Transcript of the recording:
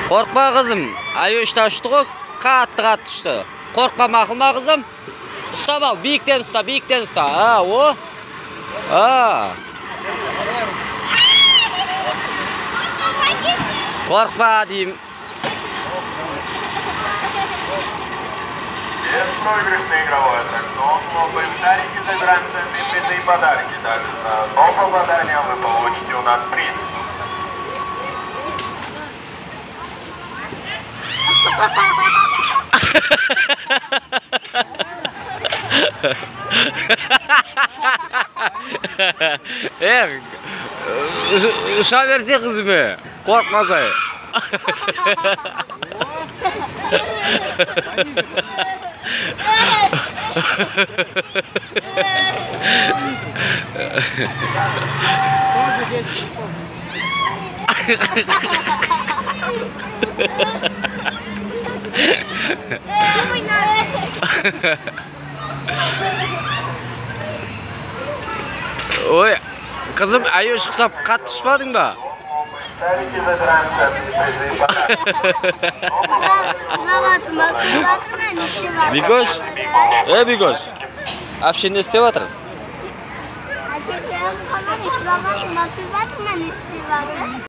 Қорқпа, қызым. Аюш та ұшты ғой, қатты-қатты ұшты. Қорқпа, мақұл ма, қызым? Ұстап ал, биіктен ұста, биіктен ұста. А, о. А. Қорқпа деймін. Беспроигрышный игровой аттракцион. Лопаем шарики, забираем ценные призы и подарки. Также за одно попадание вы получите у нас приз. Эх, ұша берсе, қызым, қорықпасай. Тоже 10 секунд. Ой, қызым, Аюш ұқсап қатты ұшпадың ба? Шарики, забираем ценные призы и подарки. Бикош, е, Бикош, әпше не істеп жатыр?